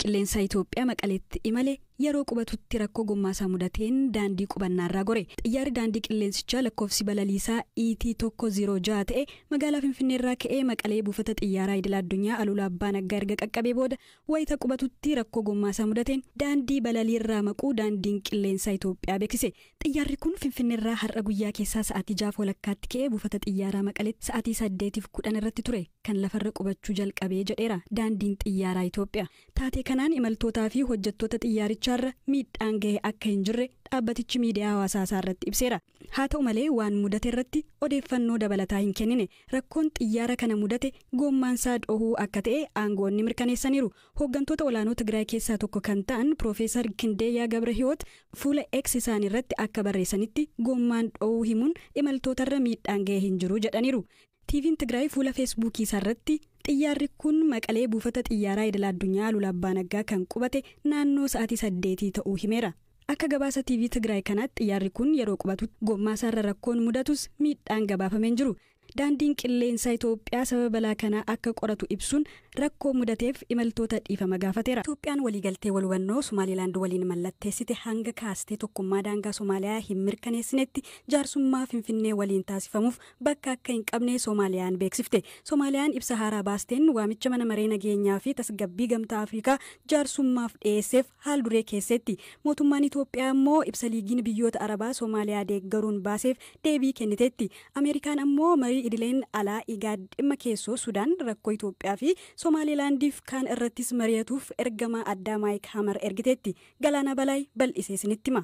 Qilleensa Itoophiyaa Maqaleetti imale yeroo qubatutti rakkoo gommaasaa mudateen daandii qubannaarraa gore. Xiyyaarri daandii qilleensichaa lakkoofsi balaliisaa ET 106 ta'e magaalaa Finfinneerraa ka'ee Maqalee buufata xiyyaaraa idil addunyaa Aluulaa Abbaa Naggaa erga qaqqabee booda wayita qubatutti rakkoo gommaasaa mudateen daandii balaliirraa maquu daandiin qilleensaa Itoophiyaa beeksise. Xiyyaarri kun Finfinneerraa har'a guyyaa keessaa sa'aatii 6 walakkaatti ka'ee buufata xiyyaaraa Maqaleetti sa'aatii 8:10 irratti ture kan lafarra qubachuu jalqabee jedheera daandiin xiyyaaraa Itoophiyaa. Taatee kanaan imaltootaa fi hojjettoota xiyyaarichaarra miidhaan ga'e akka hin jirre dhaabbatichi miidiyaa hawaasaa isaa irratti ibseera. Haa ta'u malee waan mudate irratti odeeffannoo dabalataa hin kennine. Rakkoon xiyyaara kana mudate gommaansaa dhohuu akka ta'e aangoonni mirkaneessaniiru. Hooggantoota olaanoo Tigraay keessaa tokko kan ta'an Piroofeesar Kindeeyaa Gabrahiwoot fuula X isaanii irratti akka barreessanitti gommaan dhohuu himuun imaltootarra miidhaan ga'e hin jiru jedhaniiru. TV'n Tigraay fuula Feesbuukii isaarratti xiyyaarri kun Maqalee buufata xiyyaaraa idil addunyaa Aluulaa Abbaa Naggaa kan qubate naannoo sa'aatii 8 ta'uu himeera. Akka gabaasa TV Tigraay kanaatti xiyyaarri kun yeroo qubatu gommaasaarra rakkoon mudatus miidhaan gabaafamee hin jiru. Daandiin qilleensaa Itoophiyaa sababa balaa kanaa akka qoratu ibsuun rakkoo mudateef imaltoota dhiifama gaafateera. Itoophiyaan waliigaltee wal hubannoo Somaalilaand waliin mallatteessite hanga kaastee tokkummaa daangaa Somaaliyaa hin mirkaneessinetti jaarsummaa Finfinnee waliin taasifamuuf bakka akka hin qabne Somaaliyaan beeksifte. Somaaliyaan ibsa haaraa baasteen waamicha mana maree nageenyaa fi tasgabbii gamtaa Afrikaa jaarsummaaf dhiyeesseef haal duree keessetti. Mootummaan Itoophiyaa immoo ibsa liigiin biyyoota Arabaa Somaaliyaa deeggaruun baaseef deebii kenniteetti. Ameerikaan ammoo marii idileen alaa IGAD dhimma keessoo Sudaan rakkoo Itoophiyaa fi Somaalilaandiif kaan irrattis mari'atuuf ergamaa addaa Maayik Hamar ergiteetti. Galaana Balaay bal'isee isinitti hima.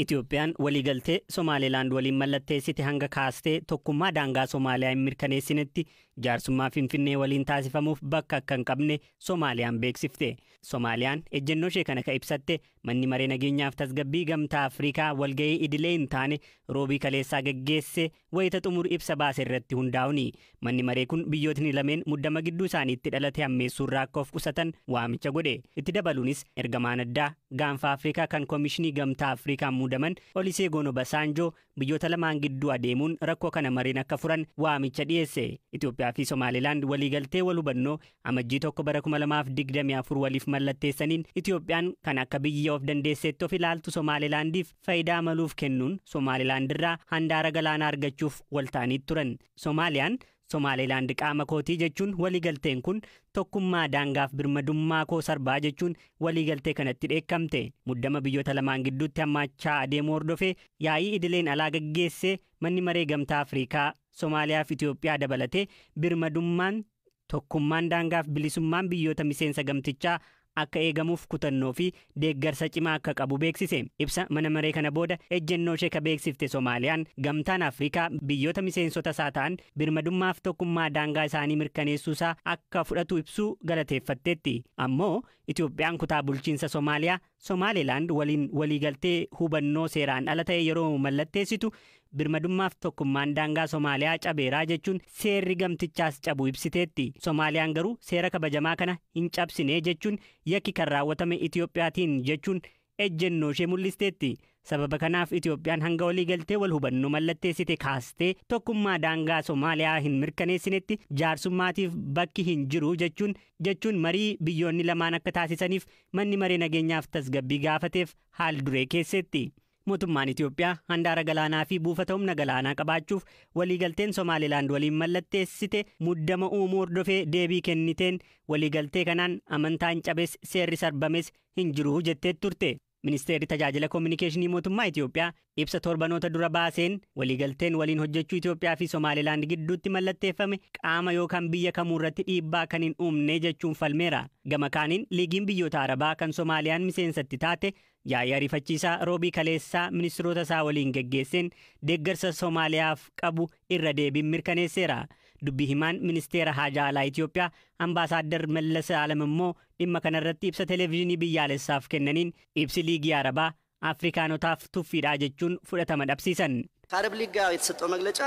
Itoophiyaan waliigaltee Somaalilaand waliin mallatteessite hanga kaastee tokkummaa daangaa Somaaliyaa hin mirkaneessinetti jaarsummaa Finfinnee waliin taasifamuuf bakka akka hin qabne Somaaliyaan beeksifte. Somaaliyaan ejjennoo ishee kana ka ibsatte manni maree nageenyaaf tasgabbii gamtaa Afrikaa walga'ii idilee hin taane roobii kaleessaa geggeesse wayita xumur ibsa baase irratti hundaa'uuni. Manni maree kun biyyootni lameen muddama gidduu isaaniitti dhalate hammeessuun rakkoof qusatan waamicha godhe. Itti dabaluunis ergamaan addaa gaanfa Afrikaa kan Koomishinii Gamtaa Afrikaa muudaman Olusegun Obasanjoo biyyoota lamaan gidduu adeemuun rakkoo kana mariin akka furan waamicha dhiyeesse. Itoophiyaa fi Somaalilaand waliigaltee wal hubannoo amajjii 1 bara 2024 waliif mallatteessaniin Itoophiyaan kan akka biyya of dandeesseetti of ilaaltu Somaalilaandiif faayidaa maluuf kennuun Somaalilaand irraa handaara galaanaa argachuuf walta'anii turan. Somaaliyaan Somaalilaand qaama kootii jechuun waliigalteen kun tokkummaa daangaaf birmadummaa koo sarbaa jechuun waliigaltee kanatti dheekkamte. Muddama biyyoota lamaan gidduutti hammaachaa adeemuu hordofee yaa'ii idileen alaa gaggeessee manni maree gamtaa Afrikaa Somaaliyaa fi Itoophiyaa dabalatee birmadummaan tokkummaan daangaaf bilisummaan biyyoota miseensa gamtichaa akka eegamuuf kutannoo fi deeggarsa cimaa akka qabu beeksise. Ibsa mana maree kana booda ejjennoo ishee ka beeksifte Somaaliyaan gamtaan Afrikaa biyyoota miseensota isaa ta'an birmadummaaf tokkummaa daangaa isaanii mirkaneessuu isaa akka fudhatu ibsuu galateeffatteetti. Ammoo Itoophiyaan kutaa bulchiinsa Somaaliyaa Somaalilaand waliin waliigaltee hubannoo seeraan ala ta'e yeroo mallatteessitu birmadummaaf tokkummaan daangaa Somaaliyaa cabeeraa jechuun seerri gamtichaas cabu ibsiteetti. Somaaliyaan garuu seera kabajamaa kana hin cabsine jechuun yakki kan raawwatame Itoophiyaatiin jechuun ejjennoo ishee mul'isteetti. Sababa kanaaf Itoophiyaan hanga waliigaltee wal hubannoo mallatteessite kaastee tokkummaa daangaa Somaaliyaa hin mirkaneessinetti jaarsummaatiif bakki hin jiru jechuun marii biyyoonni lamaan akka taasisaniif manni maree nageenyaaf tasgabbii gaafateef haal duree keessetti. Mootummaan Itoophiyaa handaara galaanaa fi buufata humna galaanaa qabaachuuf waliigalteen Somaalilaand waliin mallatteessite muddama uumuu hordofee deebii kenniteen waliigaltee kanaan amantaan cabes seerri sarbames hin jiru jettee turte. Ministeerri tajaajila koominikeeshinii mootummaa Itoophiyaa ibsa torbanoota dura baaseen waliigalteen waliin hojjechuu Itoophiyaa fi Somaalilaand gidduutti mallatteeffame qaama yookaan biyya kamuu irratti dhiibbaa kan hin uumne jechuun falmeera. Gama kaaniin liigiin biyyoota Arabaa kan Somaaliyaan miseensatti taate yaa'ii ariifachiisaa roobii kaleessaa ministeerota isaa waliin geggeesseen deeggarsa Somaaliyaaf qabu irra deebiin mirkaneesseera. Dubbii himaan ministeera haajaa alaa Itoophiyaa ambaasaaddar Mallas Alam immoo dhimma kanarratti ibsa televezyiinii biyyaalessaaf kennaniin ibsi liigii Arabaa Afrikaanotaaf tuffiidha jechuun fudhatama dhabsiisan. ከአረብ ሊግ ጋር የተሰጠው መግለጫ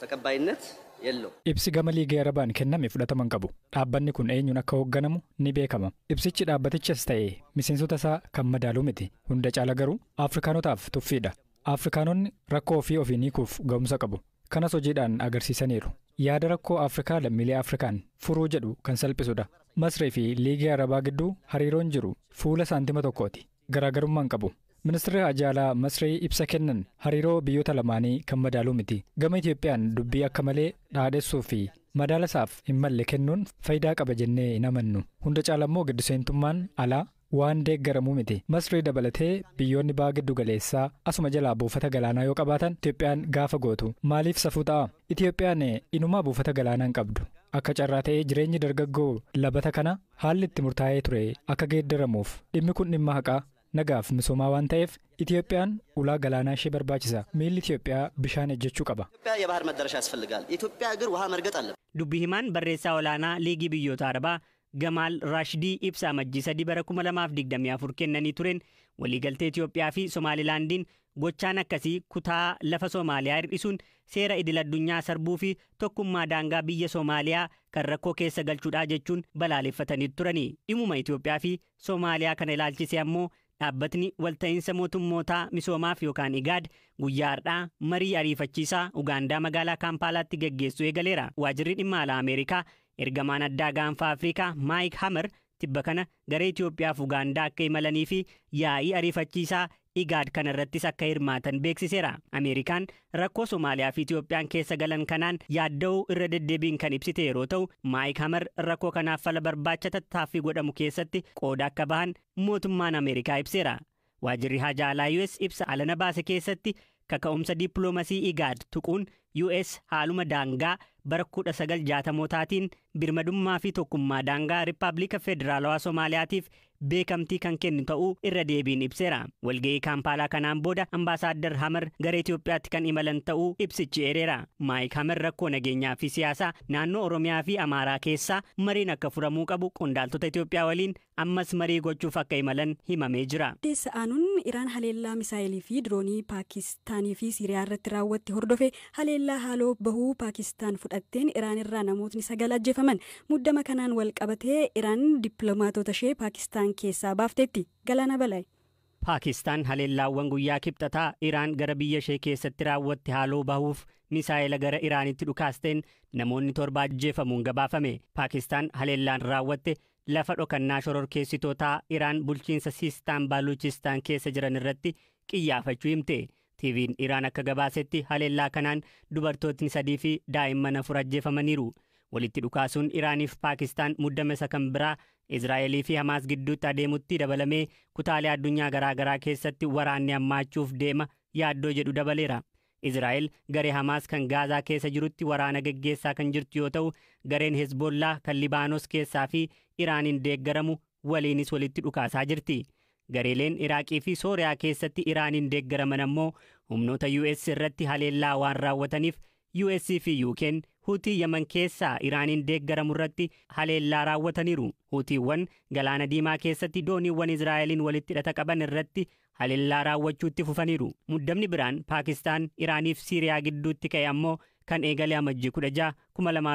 ተቀባይነት የለውም። Ibsi gama liigii Arabaan kenname fudhatama hin qabu. Dhaabbanni kun eenyuun akka hoogganamu ni beekama. Ibsichi dhaabbatichas ta'e miseensota isaa kan madaalu miti. Hunda caala garuu Afrikaanotaaf tuffiidha. Afrikaanonni rakkoo ofii ofiin hiikuuf ga'umsa qabu. Kanas hojiidhaan agarsiisaniiru. Yaada rakkoo Afrikaa lammiilee Afrikaan furuu jedhu kan salphisudha. Masrii fi Liigii Arabaa gidduu hariiroon jiru fuula saantima tokkooti. Garaagarummaa hin qabu. Ministeerri Haajaa Alaa Masrii ibsa kennan hariiroo biyyoota lamaanii kan madaaluu miti. Gama Itiyoophiyaan dubbii akka malee dhaadhessuu fi madaala isaaf hin malle kennuun faayidaa qaba jennee hin amannu. Hunda caala immoo gidduseentummaan alaa waan deeggaramuu miti. Masrii dabalatee biyyoonni baha giddu galeessaa asuma jalaa buufata galaanaa yoo qabaatan Itiyoophiyaan gaafa gootu maaliif safuu ta'a? Itiyoophiyaan inumaa buufata galaanaa hin qabdu. Akka carraa ta'ee jireenyi dargaggoo labata kana haalli itti murtaa'ee ture akka geeddaramuuf dhimmi kun dhimma haqaa nagaaf misoomaa waan ta'eef Itiyoophiyaan ulaa galaanaa ishee barbaachisa. Miilli Itiyoophiyaa bishaan ejjechuu qaba. ኢትዮጵያ የባህር መዳረሻ ያስፈልጋል። የኢትዮጵያ እግር ውሃ መርገጥ አለበት። Dubbi himaan barreessaa olaanaa Liigii Biyyoota Arabaa Gamaal Raashdii ibsa amajjii 3 bara 2024 kennanii tureen waliigaltee Itiyoophiyaa fi Somaalilaandiin gochaan akkasii kutaa lafa Somaaliyaa hir'isuun seera idil addunyaa sarbuu fi tokkummaa daangaa biyya Somaaliyaa kan rakkoo keessa galchuudhaa jechuun balaaleffatanii turani. Dhimuma Itiyoophiyaa fi Somaaliyaa kana ilaalchisee ammoo dhaabbatni walta'iinsa mootummootaa misoomaaf yookaan IGAD guyyaa har'aa marii ariifachiisaa Ugaandaa magaalaa Kaampaalaatti geggeessuu eegaleera. Waajjirri dhimma alaa Ameerikaa ergamaan addaa gaanfa Afrikaa Maayik Hamer tibba kana gara Itiyoophiyaa fi Ugaandaa akka imalanii fi yaa'ii ariifachiisaa IGAD kanarrattis akka hirmaatan beeksiseera. Ameerikaan rakkoo Somaaliyaa fi Itiyoophiyaan keessa galan kanaan yaadda'uu irra deddeebiin kan ibsite yeroo ta'u, Maayik Hamer rakkoo kanaaf fala barbaacha tattaaffii godhamu keessatti qooda akka bahan mootummaan Ameerikaa ibseera. Waajjirri Haajaa Alaa US ibsa alana baase keessatti kaka'umsa dippiloomasii IGAD tuquun US haaluma daangaa bara 1960mootaan birmadummaa fi tokkummaa daangaa Rippaabilika Federaalawaa Somaaliyaatiif beekamtii kan kennu ta'uu irra deebiin ibseera. Walga'ii Kaampaalaa kanaan booda Ambaasaadder Hamer gara Itiyoophiyaatti kan imalan ta'uu ibsichi eereera. Maayik Hamer rakkoo nageenyaa fi siyaasaa naannoo Oromiyaa fi Amaaraa keessaa mariin akka furamuu qabu qondaaltota Itiyoophiyaa waliin ammas marii gochuuf akka imalan himamee jira. Deessa aanuun Iraan haleellaa misaayilii fi diroonii Paakistaanii fi Siiriyaa irratti raawwatte hordofe haleellaa haaloo bahuu Paakistaan fudhatteen Iraan irraa namootni 9 ajjeefaman. Muddama kanaan wal qabatee Iraan dippiloomaatota ishee Paakistaan keessaa baafteetti. Galaana Balaa. Paakistaan haleellaawwan guyyaa kibxataa Iraan gara biyya ishee keessatti raawwatte haaloo bahuuf misaayila gara Iraanitti dhukaasteen namoonni 7 ajjeefamuun gabaafame. Paakistaan haleellaan raawwatte lafa dhokannaa shororkeessitootaa Iraan bulchiinsa Siistaan Baaluchistaan keessa jiran irratti qiyyaafachuu himte. TV'n Iraan akka gabaasetti haleellaa kanaan dubartootni 3 fi daa'imman 4 ajjeefamaniiru. Walitti dhukaasuun Iraaniif Paakistaan muddama isa kan biraa Israa'elii fi Hamaas gidduutti adeemutti dabalamee kutaalee addunyaa garaagaraa keessatti waraanni hammaachuuf deema yaaddoo jedhu dabaleera. Israa'el garee Hamaas kan Gaazaa keessa jirutti waraana geggeessaa kan jirtu yoo ta'u, gareen Hezbollaa kan Libaanos keessaa fi Iraaniin deeggaramu waliinis walitti dhukaasaa jirti. Gareeleen Iraaqii fi Sooriyaa keessatti Iraaniin deeggaraman ammoo humnoota US irratti haleellaa waan raawwataniif US fi UK'n Huutii Yaman keessaa Iraaniin deeggaramu irratti haleellaa raawwataniiru. Huutiiwwan Galaana Diimaa keessatti dooniiwwan Israa'eliin walitti hidhata qaban irratti haleellaa raawwachuutti fufaniiru. Muddamni biraan Paakistaan, Iraanii fi Siiriyaa gidduutti ka'e ammoo kan eegale amajjii 16,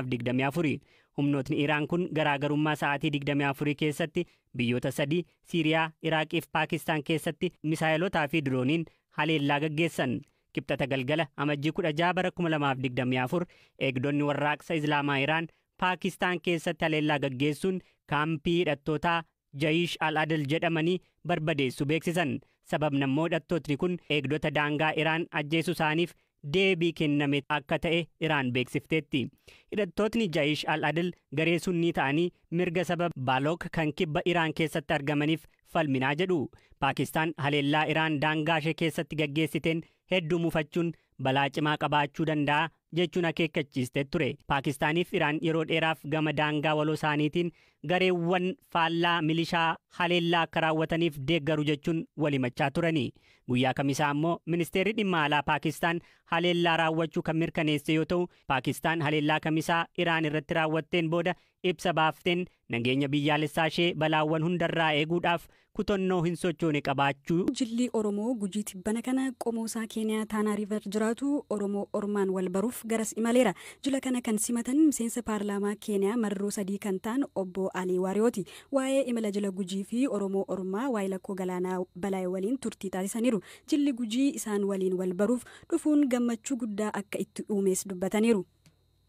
2024. Humnootni Iraan kun garaagarummaa sa'aatii 24 keessatti biyyoota 3 Siiriyaa, Iraaqii fi Paakistaan keessatti misaayilotaa fi dirooniin haleellaa gaggeessan. Kibxata galgala amajjii 16 bara 2024 eegdonni warraaqsa Islaamaa Iraan Paakistaan keessatti haleellaa gaggeessuun kaampii hidhattootaa Jayish al-Adl jedhamanii barbadeessu beeksisan. Sababni ammoo hidhattootni kun eegdota daangaa Iraan ajjeesuu isaaniif deebii kenname akka ta'e Iraan beeksifteetti. Hidhattootni Jayish al-Adl garee sunnii ta'anii mirga saba Balook kan kibba Iraan keessatti argamaniif falminaa jedhu. Paakistaan haleellaa Iraan daangaa ishee keessatti gaggeessiteen hedduu mufachuun balaa cimaa qabaachuu danda'a jechuun akeekkachiistee ture. Paakistaaniif Iraan yeroo dheeraaf gama daangaa waloo isaaniitiin gareewwan faallaa milishaa haleellaa akka raawwataniif deeggaru jechuun walimachaa turani. Guyyaa kamisaa ammoo ministeerri dhimma alaa Paakistaan haleellaa raawwachuu kan mirkaneesse yoo ta'u, Paakistaan haleellaa kamisaa Iraan irratti raawwatteen booda ibsa baafteen nageenya biyyaalessaa ishee balaawwan hundarraa eeguudhaaf kutannoo hin sochoone qabaachuu. Jilli Oromoo Gujii tibbana kana qomoosaa Keeniyaa Taanaa Riiver jiraatu Oromoo Ormaan wal baruuf garas imaleera. Jila kana kan simatan miseensa paarlaamaa Keeniyaa marroo 3 kan ta'an obbo Alii Waariyooti. Waa'ee imala jila Gujii fi Oromoo Ormaa waa'ee lakkoo galaanaa balaa waliin turtii taasisaniiru. Jilli Gujii isaan waliin wal baruuf dhufuun gammachuu guddaa akka itti uumes dubbataniiru.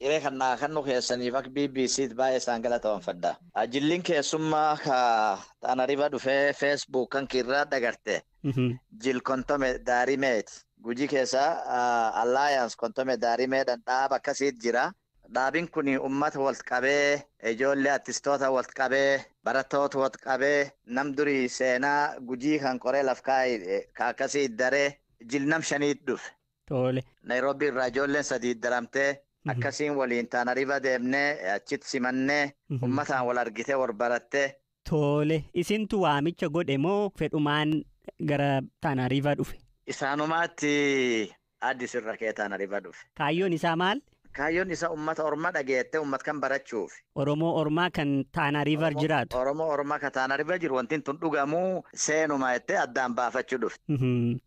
Hiree kannaa kan nu keessaniif akka BBC baay'ee isaan galatoomfadha. Jilliin keessummaa ka Tana River dhufee Facebook kan kirraa dagarte. Jil Kontome Daarimeeti. Gujii keessaa Alliance Kontome Daarimeedhaan dhaaba akkasiit jira. Dhaabin kun uummata walitti qabee, ijoollee artistoota walitti qabee, barattoota walitti qabee, nam durii seenaa Gujii kan qoree laf kaa'e akkasii daree jil nam shaniit dhufe. Tole. Naayiroobii irraa ijoolleen sadii daramtee akkasiin waliin Tana River deemnee achitti simannee uummataan wal argitee wal barattee. Tole. Isintu waamicha godhe moo fedhumaan gara Tana River dhufe? Isaanumaatti Addis irra kee Tana River dhufe. Kaayyoon isaa maal? Kaayyoon isaa uummata Ormaa dhageettee uummata kan barachuuf. Oromoo Ormaa kan Tana River jiraatu. Oromoo Ormaa kan Tana River jiru wanti tun dhugamuu seenuma jettee addaan baafachuu dhufte.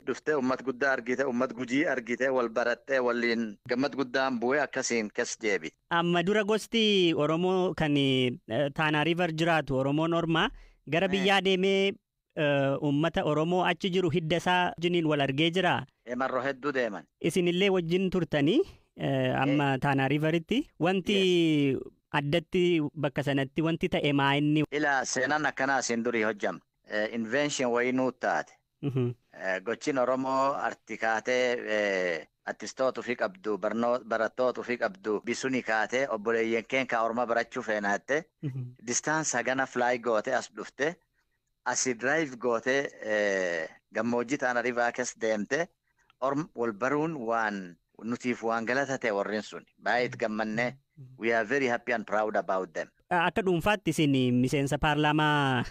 Dhuftee uummata guddaa argite, uummata Gujii argite, wal barattee waliin gammad guddaan bu'ee akkasiin kes deebite. Amma dura gosti Oromoo kan Tana River jiraatu Oromoon Ormaa gara biyyaa deemee uummata Oromoo achi jiru hidda isaa wajjiniin wal argee jira. Marroo hedduu deeman. Isinillee wajjin turtanii amma Tana Riveritti wanti addatti bakka sanatti wanti ta'e maa inni? Ila seenaan akkanaa asiin durii hojjamne. Invention wayii nuu taate. Gochiin Oromoo arti kaatee artistoota ofii qabdu, barattoota ofii qabdu bisuni kaatee obboleeyyan keen kaa Orma barachuu feenaatte distance hagana fly goote as dhufte asii drive gootee gammoojjii Tana River keessa deemte wal baruun waan nutiif waan galata ta'e warreen sun baay'ee itti gammannee, we are very happy and proud about them. Akka dhuunfaatti isin miseensa paarlaamaa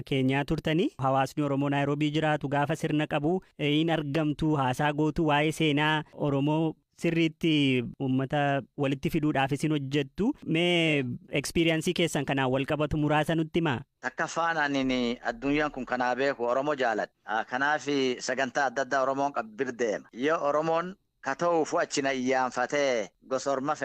keenyaa turtanii, hawaasni Oromoo Naayiroobii jiraatu gaafa sirna qabu hin argamtu, haasaa gootu, waa'ee seenaa Oromoo sirriitti uummata walitti fiduudhaaf isin hojjettu. Mee experience keessan kanaan wal qabatu muraasa nutti himaa. Takka faanaan addunyaan kun kanaa beeku Oromoo jaaladha. Kanaaf sagantaa adda addaa Oromoon qabbir deema. Yoo Oromoon ka ta'uufu achina iyyaanfatee gosa orma